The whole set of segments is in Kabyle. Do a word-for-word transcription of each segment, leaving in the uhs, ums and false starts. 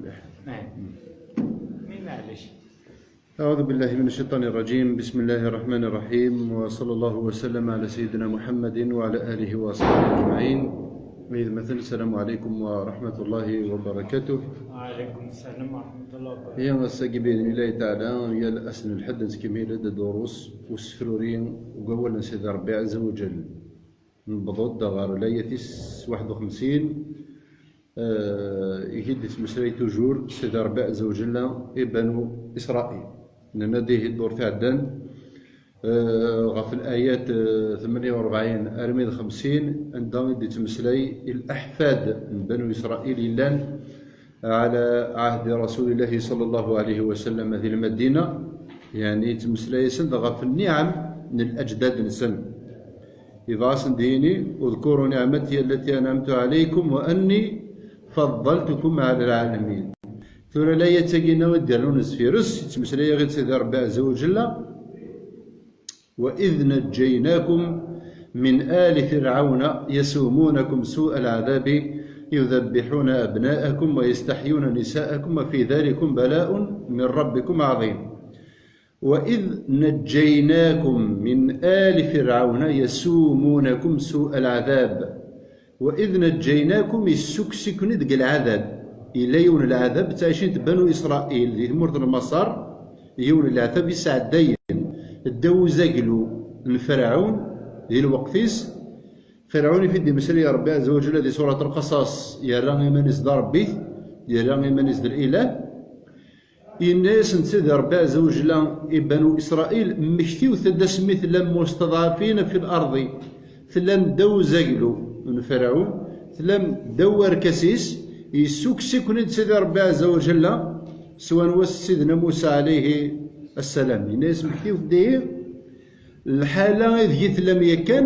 Nein. Nein, معليش. أعوذ بالله من الشيطان الرجيم. بسم الله الرحمن الرحيم. وصلى الله وسلم على سيدنا محمد وعلى آله وأصحابه أجمعين. Yid-m, السلام عليكم ورحمة الله وبركاته. وعليكم السلام ورحمة الله وبركاته. Ihi ass-agi, بإذن الله تعالى, yal ass n lḥedd nettkemmil-d ddurus usefruri deg wawal n Sidi Ṛebbi Ɛazza wa Ǧell. Newweḍ-d ɣer layat-is waḥed u xemsin, eh, i d-yettmeslay toujours Sidi Ṛebbi Ɛazza wa Ǧell i Banu Isṛayil. Nenna-d ihi ddurt iɛeddan, eh, ɣef layat, eh, tmenya u rebɛin armi d xemsin, anda i d-yettmeslay i leḥfad n Banu Isṛayil yellan ɛala ɛahdi Rasulillah ṣalla Llahu ɛalayhi wa sallam di Lmadina, yeɛni yettmeslay-asen-d ɣef nniɛam n leǧdad-nsen. Yebɣa ad asen-d-yini: اذكروا نعمتي التي أنعمت عليكم وأني فضلتكم على العالمين. Tura layat-agi-nni i d-irennun sfir-s, yettmeslay-aɣ-id Sidi Ṛebbi Ɛazza wa Ǧell: وإذ نجيناكم من آل فرعون يسومونكم سوء العذاب يذبحون أبناءكم ويستحيون نساءكم وفي ذلكم بلاء من ربكم عظيم. وإذ نجيناكم من آل فرعون يسومونكم سوء العذاب. وإذ نجيناكم, yessukkes-iken-id deg lɛadab. Yella yiwen n lɛadab ttɛicin-t Banu Isṛayil di tmurt n Maṣer, yiwen n leɛtab i sɛeddayen ddaw uzaglu n Ferɛun di lweqt-is. Ferɛun i t-id-imeslay Ṛebbi Ɛazza wa Ǧell di surat Lqasas, yerra iman-is d aṛebbi, yerra iman-is d lilah. Yenna-yasen-d Sidi Ṛebbi Ɛazza wa Ǧell i Banu Isṛayil: Mmektiwet-d asmi tellam مستضعفين في الأرض, tellam ddaw uzaglu n Ferɛun, tellam ddaw werkas-is, yessukkes-iken-id Sidi Ṛebbi Ɛazza wa Ǧell s wanwa? S Sidna Musa ɛalayhi ssalam. Yenna-yas: Mmektiwet-d ihi lḥala ideg i tellam yakan,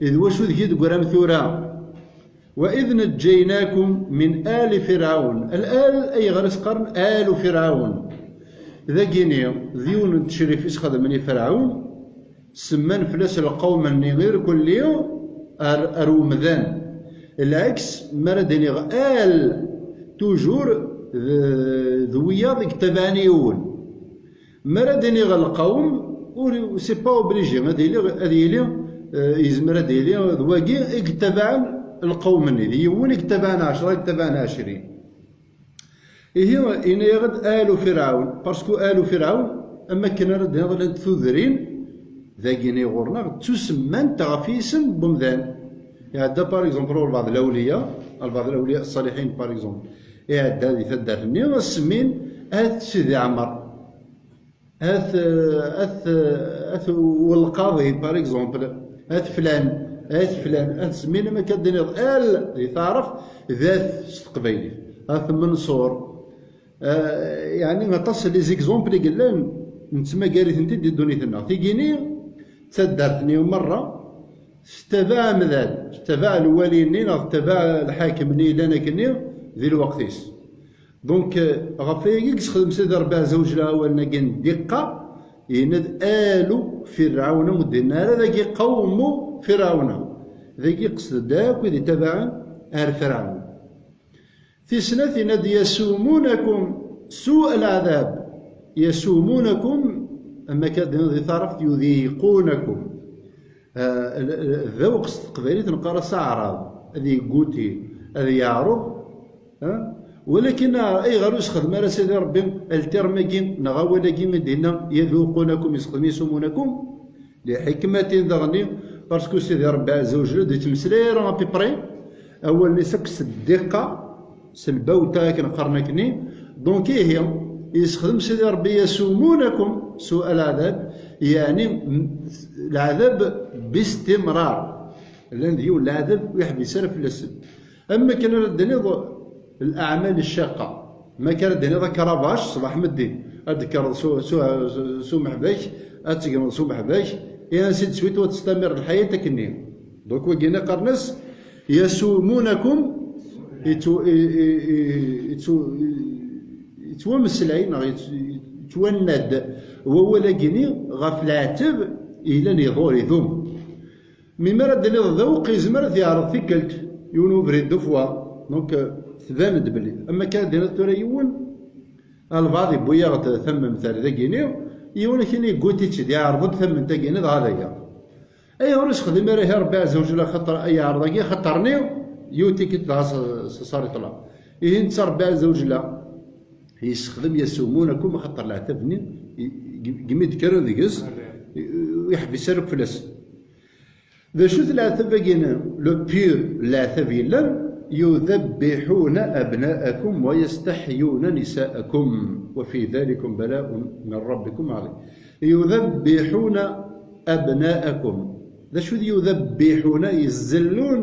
d wacu ideg i teggram tura. وإذ نجيناكم من آل فرعون. Al-al, ayɣer i s-qqaren alu Ferɛun? Dagini, d yiwen n ttecrif i s-xedmen i Ferɛun, semman fell-as lqawm-nni irkelli ar, ar umdan. Lɛeks, mi ara d-iniɣ al, toujours d, d wiyaḍ i yettabaɛen yiwen. Mi ara d-iniɣ lqawm, ur, c'est pas obligé ad yili, ad yili, eh, yezmer ad yili d wagi i yettabaɛen lqawm-nni, d yiwen i yettabaɛen ɛecra, i yettabaɛen ɛecrin. Ihi, yenna-yaɣ-d alu Ferɛun, parce que alu Ferɛun, am wakken ara d-iniɣ, llant tudrin dagini ɣur-neɣ ttusemmant ɣef yisem n wemdan. Iɛedda, par exemple, ɣur lbeɛḍ lawliya, lbeɛḍ lawliya ṣṣaliḥin, par exemple, iɛedda di taddart-nni, ad semmin At Sidi Ɛmer. At, at, at Welqaḍi, par exemple, at flan, at flan, at semmin, am akka d-iniḍ al di taɛrabt, d at s teqbaylit, at Menṣur. Eh, yeɛni aṭas n les exemples i yellan, nettmagar-itent-id di ddunit-nneɣ. Tigini d taddart-nni merra, tettabaɛ amdan, tettabaɛ lwali-nni neɣ tettabaɛ lḥakem-nni yellan akkenni di lweqt-is. Donc, eh, ɣef wayagi i yessexdem Sidi Ṛebbi Ɛazza wa Ǧell awalen-agi n ddiqa, yenna-d alu Firɛawna, ur d-yenna ara dagi qawmu Firɛawna. Dagi iqsed-d akk wid ittabaɛen ar Firɛawn. Tis snat, yenna-d: يسومونكم سوء العذاب. يسومونكم, am akka d-nniḍ di taɛrabt, يذيقونكم. Ah, l-, l-, d awqes s teqbaylit neqqar-as aɛraḍ, ad yegguti, ad yeɛreḍ. Ah? Walakin, ah, ayɣer ur yessexdem ara Sidi Ṛebbi ltirm-agi neɣ awal-agi i d-yenna: يذوقونكم, yessexdem يسومونكم? Liḥikmatin daɣen, parce que Sidi Ṛebbi Ɛazza wa Ǧell ur d-yettmeslay ara à peu près, awalen-is akk s ddiqa, s lbawta akken qqaren akkenni. Donc ihi, yessexdem Sidi Ṛebbi: يسومونكم سوء العذاب, yeɛni m-, lɛadab باستمرار. Llan d yiwen lɛadab ur yeḥbis ara fell-asen. Am wakken ara d-tiniḍ الأعمال الشاقة. Ma akka ara d-tiniḍ akrabac, ṣṣbeḥ medden, ad d-tekkreḍ s u-, s u-, s umeḥbak, ad tegneḍ s umeḥbak, et ainsi de suite, وتستمر الحياة akkenni. Donc wagini qqaren-as: يسومونكم, yettw-, i-, i-, i-, yettw-, i-, yettwameslay, neɣ yett-, yettwanna-d wawal-agini ɣef leɛtab yellan iḍur, idum. Mi ara d-tiniḍ d awq, yezmer ad yeɛreḍ tikkelt, yiwen ubrid, deux fois. Donc, euh, Tban-d belli, ama kan dinna tura yiwen, albaɛḍ yewwi-yaɣ-d tamemt ar dagini, yiwen akini yegguti-tt-id, yeɛreḍ-d tamemt-agini, dɣa d aya. Ayɣer ur yexdim ara ihi Ṛebbi Ɛezza wa Jalla axaṭer ay yeɛreḍ-agi, axaṭer-nni yuti-k-id dɣa s, s, s ariṭla. Ihi netta Ṛebbi Ɛezza wa Jalla yessexdem yasumunakum, axaṭer leɛtab-nni i, i, i mi d-kkren deg-s, i, i, ur yeḥbis ara akk fell-asen. D acu-t leɛtab-agi-nni? Le pur leɛtab yellan, يذبحون أبناءكم ويستحيون نساءكم وفي ذلكم بلاء من ربكم عظيم. يذبحون أبناءكم. D acu d يذبحون? Izzellun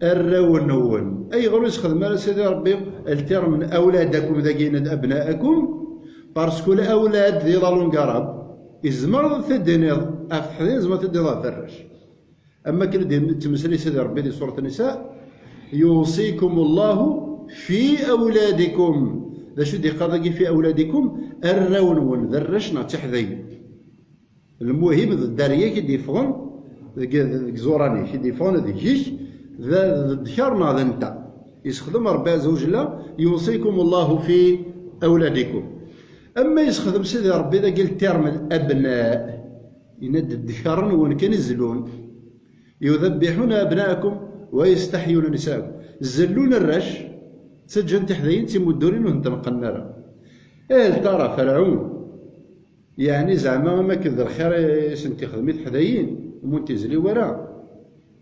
arraw-nwen. Ayɣer ur yessexdem ara Sidi Ṛebbi le terme n أولادكم dagi-nni d أبناءكم? Parce que الأولاد di la langue arabe, izmer ad t-id-tiniḍ ɣef teḥdayin, izmer ad t-id-tiniḍ ɣef arrac. Am wakken i d-yettmeslay Sidi Ṛebbi di surat Nisa, يوصيكم الله في أولادكم. D acu i d-yeqqar dagi في أولادكم? Arraw-nwen, d arrac neɣ d tiḥdayin. Lmuhim, d dderya i d-yeffɣen deg, deg iẓuran-ik, i d-yeffɣen deg-k, d, d ddkar neɣ d netta. Yessexdem Ṛebbi Ɛezza wa Jalla, يوصيكم الله في أولادكم. Ama yessexdem Sidi Ṛebbi dagi le terme الأبناء, yenna-d ddkaren-nwen kan i zellun. يذبحون أبناءكم ويستحيون نساءكم. Zellun arrac, ttaǧǧan tiḥdayin d timuddurin ur tent-neqqnen ara. هل ترى Ferɛun, yeɛni zeɛma am akken d lxir i sent-ixdem i teḥdayin, ur tent-izli wara.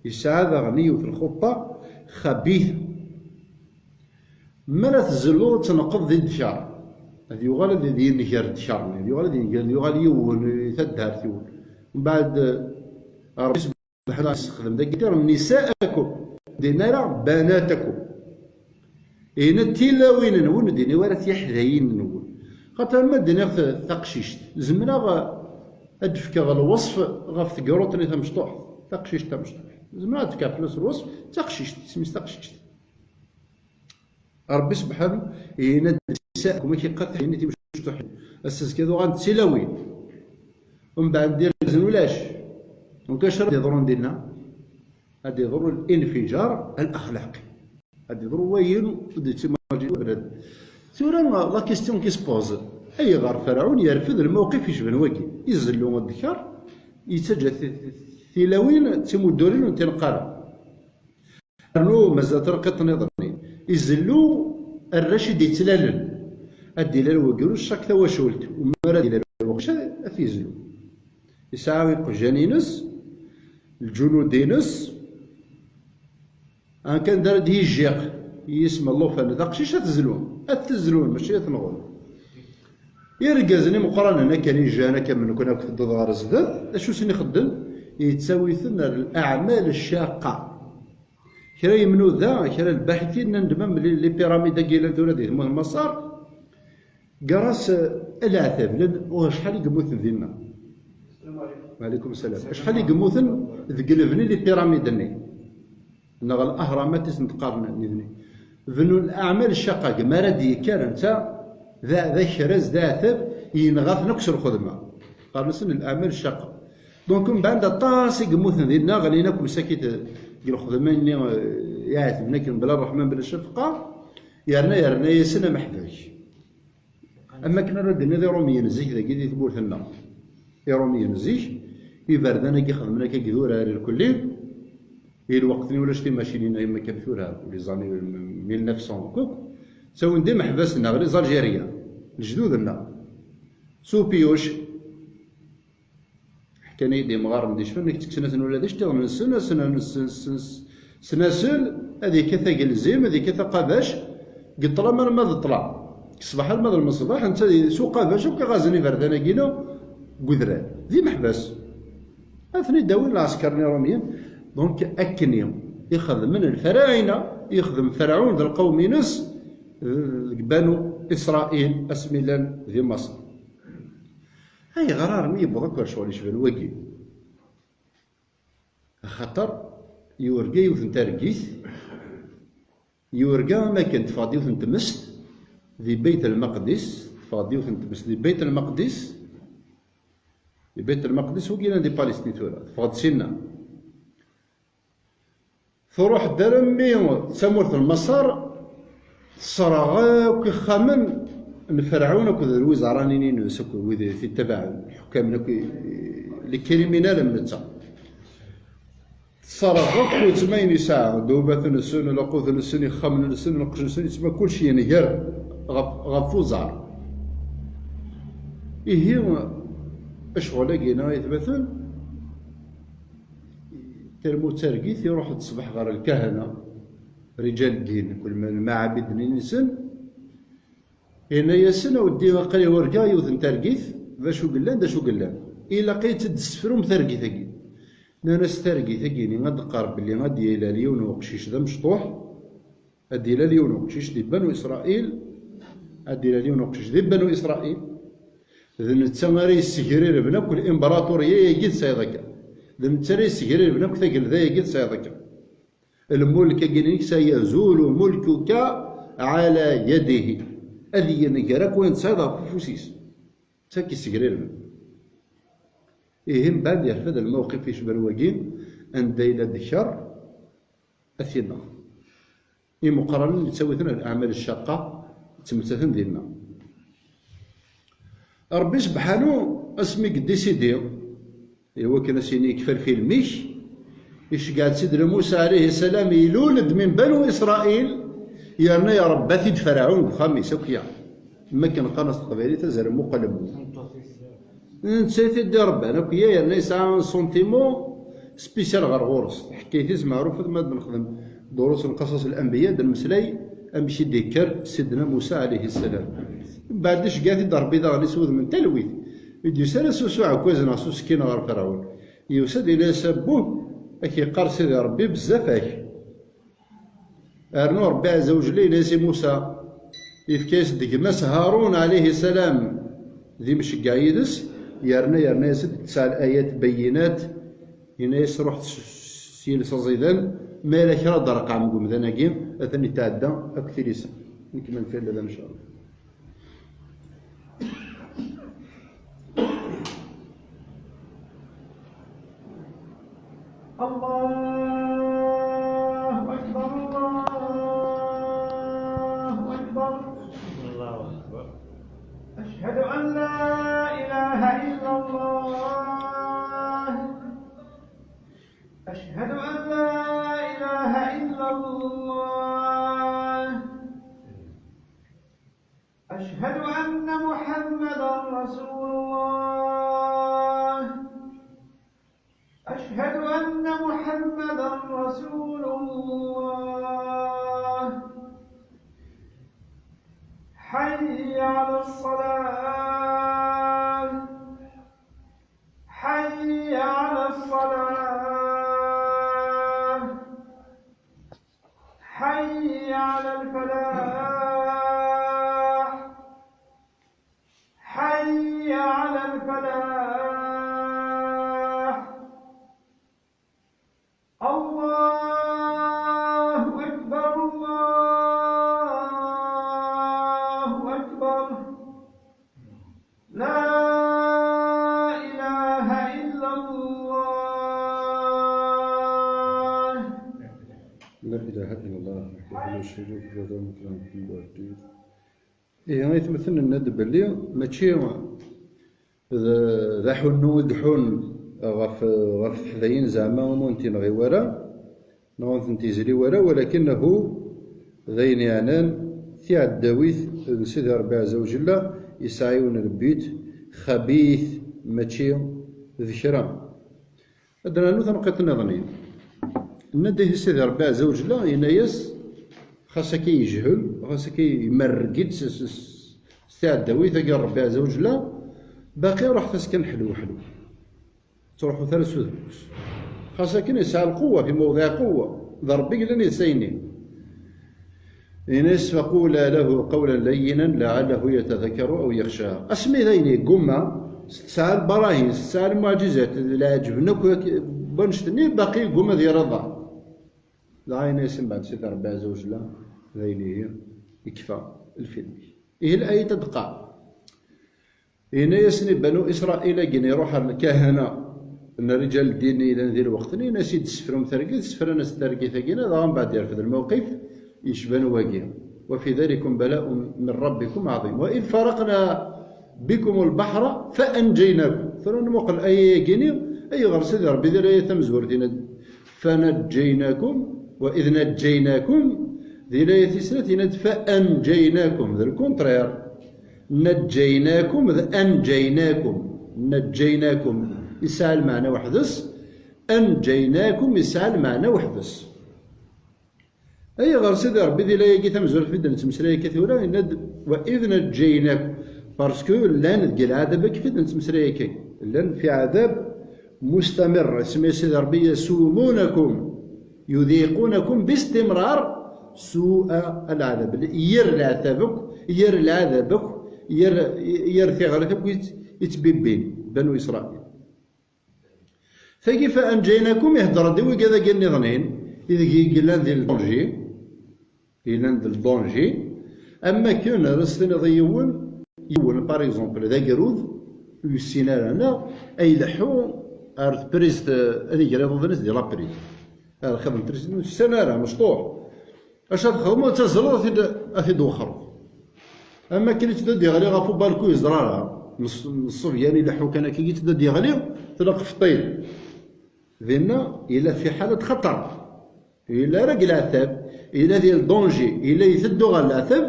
Yesɛa daɣen yiwet lxuṭṭa خبيثة. Mi ara tzelluḍ ad tneqqeḍ di ddkar, ad yuɣal ad d-yenger ddkar-nni, ad yuɣal ad yenger, ad yuɣal yiwen i taddart yiwen. Mbeɛd, Ṛebbi subḥanahu wa taɛala yessexdem dagi النساءكم, din ara بناتكم. Yenna tilawin-nwen, din ara tiḥdayin-nwen. Xaṭer ma d-iniɣ ta-, taqcict, zemreɣ ad d-fkeɣ lweṣf ɣef tegruṭ-nni tamecṭuḥt. Taqcict tamecṭuḥt. Zemreɣ ad d-fkeɣ fell-as lweṣf, d taqcict, isem-is taqcict. Ṛebbi subḥanahu yenna-d, نساءكم, ad k-iqqat tiḥdayin timecṭuḥin. Ass azekka ad uɣalent d tilawin. Mbeɛd ad d-irzen ulac. Donc acu ara d-yeḍrun dinna? Ad d-yeḍru الانفجار الأخلاقي. Ad d-yeḍru wayen ur d-yettimajini wala d. Tura la question qui se pose, ayɣer Ferɛun yerfed lmawqif yecban wagi? Izellu ddkar, yettaǧǧa ti-, ti-, tilawin d timuddurin ur tent-ineqq ara. Rnu mazal tanqiḍt nniḍen. Izellu arrac i d-yettlalen. Ad d-ilal wagi ur cak tawacult, u mi ara d-ilal waqcic ad t-yezlu. Yesɛa iqjan-ines, lǧunud-ines, akken d ara d-yijjiq yisem n llufan d aqcic ad t-zlun. Ad t-zlun, mačči ad t-nɣen. Irgazen imeqqranen akken ijan akka menken akk tedduḍ ɣer zdat, acu sen ixeddem? Yettawi-ten ar l'aɛmal ccaqa. Kra yemnuda, kra lbaḥitin nnan-d ma mli les pyramides-agi yellan tura di tmurt n Maṣer, gar-as, eh, leɛtab, llan acḥal i yemmuten dinna. Wa ɛlaykum salam. Acḥal i yemmuten deg lebni les pyramides-nni? Neɣ الأهرامات i sen-qqaren nitni. Bennun aɛmal ccaqa, gma ara d-yekkren netta d, d akraz, d aɛtab, yenɣa-ten akk s lxedma. Qqaren-asen l'aɛmal ccaqa. Donc, mbeɛd aṭas i yemmuten dinna, ɣlin akk msakit deg lxedma-nni, eh, iɛetben akken bla ṛṛeḥma, bla ccefqa, yerna yerna-yasen ameḥbak. Am wakken ara d-tiniḍ Iṛumyen zik dagi di tmurt-nneɣ. Iṛumyen zik, iberdan-agi xedmen akka deg idurar irkelli, i lweqt-nni ulac timacinin am akka am tura, les années mille neuf cents kuk, ttawin-d imeḥbas-nneɣ, les Algériens, lejdud-nneɣ. S upyuc, ḥkan-iyi-d imɣaren d icfan, nekk ttekksen-asen ula d iceṭṭiḍen-nsen, asen, asen, asen, asen, asen, ad yekkat agelzim, ad yekkat aqabac, deg ṭṭlam arma d ṭṭlam. Deg ṣṣbeḥ arma d lmeṣbaḥ, netta s uqabac akk iɣazen iberdan-agi-inu deg udrar. D imeḥbas. Ad ten-id-awin lɛesker n Iṛumyen. Donc, akken i xedmen lfaraɛina, yexdem Ferɛun d lqawm-ines, eh, deg Banu Isṛayil, asmi llan di Maṣer. Ayɣer armi yewweḍ akk ar ccɣel yecban wagi? Axaṭer yurga yiwet n targit, yurga am akken teffeɣ-d yiwet n tmest di Bayt Lmeqdis, teffeɣ-d yiwet n tmest di Bayt Lmeqdis, di Bayt Lmeqdis, wagi yellan di Palestine tura, teffeɣ-d sinna. Truḥ-d armi d tamurt n Maṣer, Tesserɣ akk ixxamen n Ferɛun akked lwizaṛanin-ines, akked wid i t-ittabaɛen, iḥukkamen akk, i, les criminels am netta. Tesserɣ akk weltma-ines yesɛa, ddhubat-nsen, lqut-nsen, ixxamen-nsen, lqecc-nsen, yettma kullec yenger ɣef, ɣef uẓar. Ihi, ccɣel-agi-ina, aytmaten, termu d targit, iruḥ-d ṣṣbeḥ ɣer lkahana, riǧal ddin, akked lmaɛabiden-nsen, yenna-yasen: "A weddi, aql-i urgaɣ yiwet n targit, d acu yellan, d acu yellan. Ilaq ad tt-id-tessefrum targit-agi." Nnan-as: "Targit-agi-nni ad d-teqqar belli ad d-yilal yiwen n uqcic d amecṭuḥ, ad d-yilal yiwen n uqcic di Banu Isṛayil, ad d-yilal yiwen n uqcic di Banu Isṛayil, d netta ara yessegrirben akk l-imbraṭuriya-agi tesɛiḍ akka, d netta ara yessegrirben akk tagelda-agi tesɛiḍ akka. Lmulk-agi-nnek, sayazulu mulkuka ɛala yadihi, ad yenger akk wayen tesɛiḍ ɣef ufus-is." D netta i k-yessegrirben. Ihi mbeɛd yerfed lmawqif yecban wagi, anda yella ddkeṛ, ad t-ineɣ. Imeqqranen yettawi-ten leɛmal ccaqqa, ttmettaten dinna. Ṛebbi sebḥanu, asmi yeddisidi, i wakken ad s-yini yekfa lfilm-ik, iceggeɛ-d Sidna Musa ɛalayhi ssalam, ilul-d min Banu Isṛayil, yerna iṛebba-t-id Ferɛun deg uxxam-is akya. Am wakken qqaren s teqbaylit, azrem uqelmu. Netta i t-id-iṛebban akya, yerna yesɛa un sentiment spécial ɣer ɣur-s. Taḥkayt-is meɛrufet, ma ad nexdem durus n qasas l-anbiya, ad nmeslay amek i d-yekker Sidna Musa ɛalayhi ssalam. Mbeɛd iceggeɛ-t-id Ṛebbi daɣen s wudem n talwit. Mi d-yusa ala s uɛekkaz neɣ s usekkin ɣer Ferɛun. Yusa-d, yenna-yas: "A buh, ak-yeqqar Sidi Ṛebbi, bezzaf-ak." Rnu Ṛebbi ɛezza wa jella yenna-yas i Musa, yefka-yas-d gma-s Harun ɛalayhi ssalam d imceggeɛ yid-s, yerna, yerna-yas-d tesɛa l-ayat bayyinat, yenna-yas: "Ruḥet s, s yiles aẓidan, ma yella kra ad d-reqqɛem deg umdan-agi, atan yetɛedda akk tilisa." Nekmen fell-aden, in ca Allah. الله أكبر، الله أكبر. الله أكبر. أشهد أن لا إله إلا الله. أشهد أن لا إله إلا الله. أشهد أن محمدا رسول الله. أشهد أن محمدا رسول الله. حي على الصلاة. حي على الصلاة. حي على الفلاح. حي على الفلاح. الله أكبر، الله أكبر. لا إله إلا الله. لا إله إلا الله وحده لا شريك له، له الملك وله الحمد وله الدين. Ihi, aytmaten, nenna-d belli mačči d, d aḥunnu i iḥun ɣef, ɣef teḥdayin, zeɛma ur ten-yenɣi wara, neɣ ur ten-yezli wara, walakin ahu d ayen yeɛnan tiɛeddawit n Sidi Ṛebbi ɛezza wa jella, yesɛa yiwen n lbit xabit, mačči d kra. Ad d-nernu taneqqiṭ nniḍen. Nna-d ihi Sidi Ṛebbi ɛezza wa jella, yenna-yas, xas akka yejhel, xas akka imerreg-d s, s, s, s tiɛeddawit-agi n Ṛebbi ɛezza wa jella, baqi ruḥet-as kan ḥlu ḥlu. Ttruḥut ara s udem-is. Xas akken yesɛa lquwwa, fi mewḍiɛ quwwa. D Ṛebbi i yellan yid-s ayenni. Yenna-yas: "Faqula lahu qawlan layyinan la'allahu yatadhakkaru aw yakhsha." Asmi d ayen yeggumma, s tesɛa lbarahin, s tesɛa lmuɛǧizat, d leɛǧeb n akk wannect-nni, baqi yeggumma ad yerr aḍar. Dɣa yenna-yas mbeɛd Sidi Ṛebbi ɛezza wa jella, d ayen ihi, yekfa lfilm-ik. Ihi l-ayat ad d-teqqar. Yenna-yasen i Banu Isṛayil-agi iruḥ ɣer lkahana n riǧal ddin yellan di lweqt-nni, yenna-as: "Id-tessefrum targit", sefran-as targit-agi, dɣa mbeɛd yerfed lmewqif yecban wagi. وفي ذلكم بلاء من ربكم عظيم. وإذ فرقنا بكم البحر فأنجيناكم. Tura nmuqel aya-agi-ni, ayɣer Sidi Ṛebbi di layat tamezwarut yenna-d فنجيناكم، وإذ نجيناكم, di layat tis snat yenna-d فأنجيناكم, d le contraire. نجيناكم d أنجيناكم. نجيناكم yesɛa lmeɛna weḥd-s, أنجيناكم yesɛa lmeɛna weḥd-s. Ayɣer Sidi Ṛebbi di layagi tamezwarut mi d-nettmeslay akka tura, yenna-d: وإذ نجيناكم؟ Parce que llan deg lɛadab akk i d-nettmeslay akka. Llan fi ɛadab mustamir. Isem-is Sidi Ṛebbi: يسومونكم، يذيقونكم باستمرار سوء العذاب. Yir leɛtab akk, yir lɛadab akk, yir, yir tiɣrit akk i tt-, i ttbibbin Banu Isṛayil. Tagi, فأنجيناكم, ihedder-d i wigad-agi nniḍen, ideg yellan di ldanger, yellan di ldanger, am wakken ara s-tiniḍ i yiwen, yiwen, par exemple, d agrud, ur yessin ara, neɣ a ileḥḥu ar teprizt, ad iger iḍudan-is di la prise. Ar lxiḍ n trisiti, ur yessin ara, mecṭuḥ. Acu ad txedmeḍ, ad tazzleḍ, ad t-id-, ad t-id-wexxreḍ. Am akken i tt-da d-yeɣli ɣef ubalku, yeẓra ara. Nṣ-, nṣebyan ileḥḥu kan akka, i tt-da d-yeɣli, tlaq fṭil. Dinna, yella fi ḥala d xaṭer. Yella ara deg leɛtab, yella di ldanger, yella iteddu ɣer leɛtab,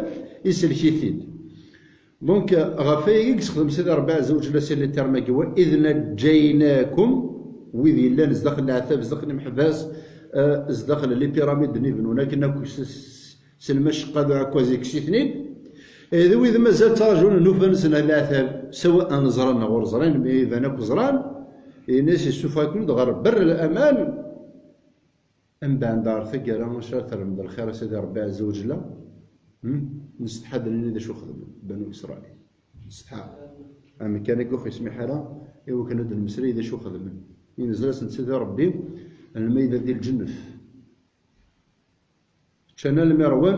isellek-it-id. Donc, ɣef wayagi i yessexdem Sidi Ṛebbi Ɛezza wa Ǧella si les termes-agi: وإذ نجيناكم, wid yellan zdaxel leɛtab, zdaxel imeḥbas, eh, zdaxel les pyramides n ibnun akken akk s, s, s lmacqa d uɛekkaz i yekkes-iten-id. Eh, d wid mazal ttraǧun nnufan-nsen ar leɛtab, سواء ẓran neɣ ur ẓrin, mi iban akk ẓran, yenna-as yessufeɣ-iken-id ɣer berr laman. Mbeɛd ar taggara, acu ara terrem d lxir a Sidi Ṛebbi Ɛezza wa Ǧella? Hmm? Nsetḥa ad d-nini d acu xedmen Banu Isṛayil. Nsetḥa. Amkan-agi ur ɣ-yesmiḥ ara i wakken ad d-nemmeslay d acu xedmen. Inzel-asen-d Sidi Ṛebbi alma yella di lǧennet. Ččan almi ṛwan,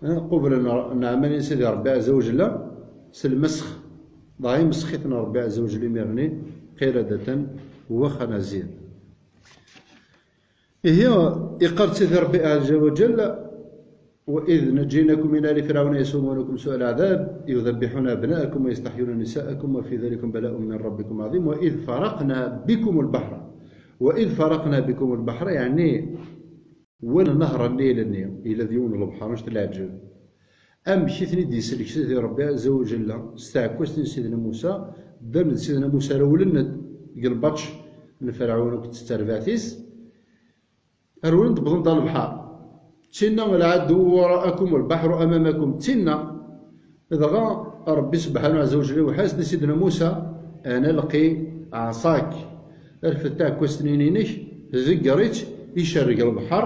eh, qublen ṛ-, nneɛma-nni n Sidi Ṛebbi Ɛezza wa Ǧella s lmesx. Dɣa imesx-iten Ṛebbi Ɛezza wa Ǧella imir-nni, qiradatan wa xanazir. Ihi, iqqar-d Sidi Ṛebbi Ɛezza wa Ǧella: وإذ نجيناكم من آل فرعون يسومونكم سوء العذاب يذبحون أبناءكم ويستحيون نساءكم وفي ذلكم بلاء من ربكم عظيم وإذ فرقنا بكم البحر، وإذ فرقنا بكم البحر, yeɛni win nehṛ Nnil-nni, yella d yiwen n lebḥer, annect n leɛǧeb. Amek i ten-id-yesselk Sidi Ṛebbi Ɛezza wa Ǧella s tɛekkazt n Sidna Musa, ddan d Sidna Musa, rewlen-d deg lbaṭc n Ferɛun akked terbaɛt-is, rewlen-d, wwḍen-d ɣer lebḥer. Tinna: العدو وراءكم والبحر أمامكم. Tinna, dɣa Ṛebbi Subḥanahu Ɛezza wa Ǧella iweḥḥa-as-d i Sidna Musa: أنا ألقي عصاك. Rfed taɛekkazt-nni-inek, ḍegger-itt, icerreg lebḥer,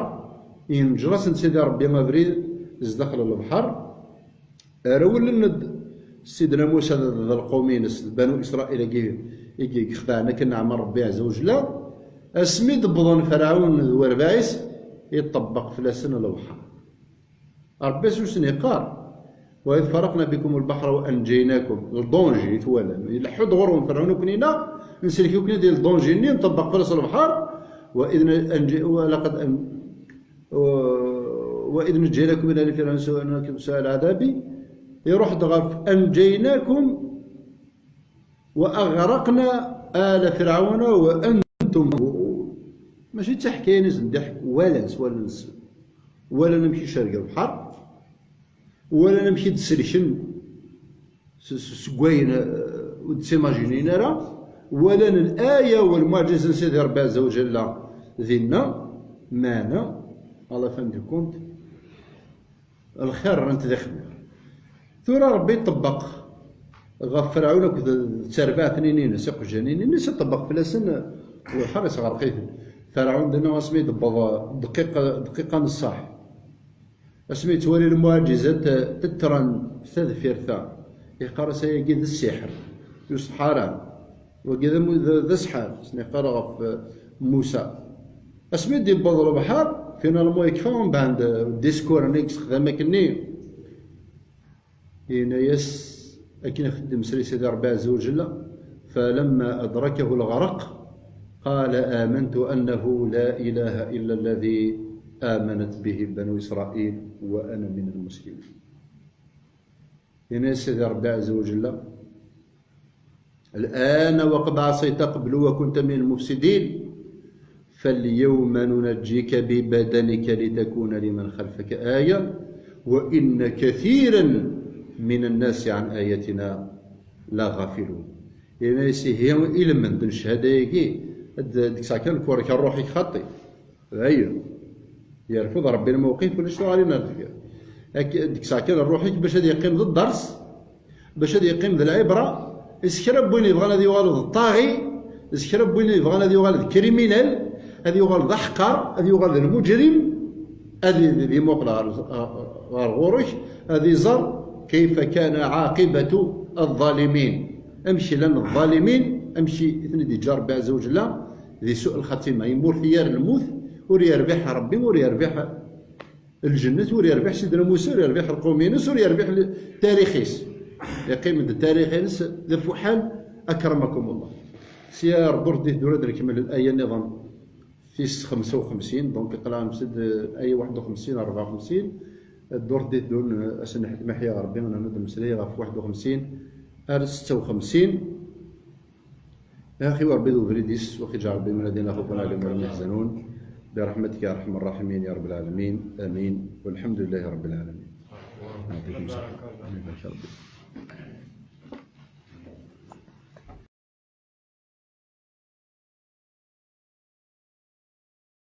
yenǧer-asen-d Sidi Ṛebbi abrid zdaxel n lebḥer. Rewlen-d Sidna Musa d, d lqum-ines, d Banu Isṛayil-agi i, i yexdɛen akken nneɛma n Ṛebbi Ɛezza wa Ǧella. Asmi d-wwḍen Ferɛun d werbaɛ-is, iṭebbeq fell-asen lebḥer. Ṛebbi s usen-iqqar: وإذ فرقنا بكم البحر وأنجيناكم. Ldanger i twalam. Ileḥḥu-d ɣur-wen Ferɛun akken-nni, nsellek-iken di ldanger-nni, nṭebbeq fell-as lebḥer. وإذ ن-، أنج-، ولقد أن-، و-، وإذ نجيناكم من آل فرعون يسومونكم سوء العذاب. Iruḥ-d ɣef أنجيناكم وأغرقنا آل فرعون وأنتم تنظرون. Mačči d taḥkayt-nni i sen-d-iḥk-, walan s wallen-nsen. Walan amek icerreg lebḥer, walan amek i d-selken s, s, seg wayen, eh, ur d-ttimajinin ara, walan laya u lmuɛǧiza n Sidi Ṛebbi Ɛezza wa Ǧella dinna, meɛna, à la fin du compte, lxir rran-t d ixmir. Tura Ṛebbi iṭebbeq ɣef Ferɛun akked d terbaɛt-nni-ines, iqjan-nni-ines, iṭebbeq fell-asen lebḥer, isɣerq-iten. Ferɛun dinna asmi d-tewweḍ dqiqa, dqiqa n ṣṣeḥ. Asmi yettwali lmuɛǧizat ttren tadfirt-a, iqqar-as ayagi d ssiḥr, d useḥḥar-a. Wagi d amu-, d, d aseḥḥar, s-, iqqar ɣef, eh, Musa. Asmi d-yewweḍ lebḥer, finalement yekfa, mbeɛd, eh, discours-nni i yessexdam akkenni, yenna-yas, akken i t-id-yemmeslay Sidi Ṛebbi Ɛezza wa Ǧella: فلما أدركه الغرق قال آمنت أنه لا إله إلا الذي آمنت به بنو إسرائيل وأنا من المسلمين. Yenna-yas Sidi Ṛebbi ɛezza wa jalla: الآن وقد عصيت قبل وكنت من المفسدين، فاليوم ننجيك ببدنك لتكون لمن خلفك آية، وإن كثيرا من الناس عن آياتنا لغافلون. Yenna-yas: Ihi, ilmend n cchada-agi, ad d-, deg saɛa kan lkurek ṛṛuḥ-ik xaṭi. Dayen, yerfed Ṛebbi lmewqif, ulac tuɣalin ar deffir. Ak-, deg saɛa kan ṛṛuḥ-ik bac ad yeqqim d dders, bac ad yeqqim d lɛibra, is kra n win yebɣan ad yuɣal d ṭṭaɣi, is kra n win yebɣan ad yuɣal d kriminal, ad yuɣal d aḥeqqar, ad yuɣal d lmuǧrim, ad i-, ad imuqel ɣer, ɣer ɣur-k, ad iẓer كيف كان عاقبة الظالمين. Amek llan ḍḍalimin, amek i ten-id-yeǧǧa Ṛebbi ɛezza wa jalla di suء lxatima, yemmurti ar lmut, ur yerbiḥ Ṛebbi, ur yerbiḥ lǧennet, ur yerbiḥ Sidna Musa, ur yerbiḥ lqum-ines, ur yerbiḥ l-, tarix-is. Yeqqim-d tarix-ines d afuḥan, akramakum Allah. Sya ar ddurt d-iteddun ad nekmel aya nniḍen, tis xemsa u xemsin, donc iqla nemsed aya waḥed u xemsin, rebɛa u xemsin, ddurt d-iteddun, ass n ḥedd ma ḥya Ṛebbi, ad nemmeslay ɣef waḥed u xemsin ar setta u xemsin. Axi Ṛebbi d ubrid-is, وقد جعل بهم الذين خافوا عليهم ولا يحزنون برحمتك يا أرحم الراحمين يا رب العالمين. آمين. والحمد لله رب العالمين. يعطيكم الصحة. الله يبارك ربي.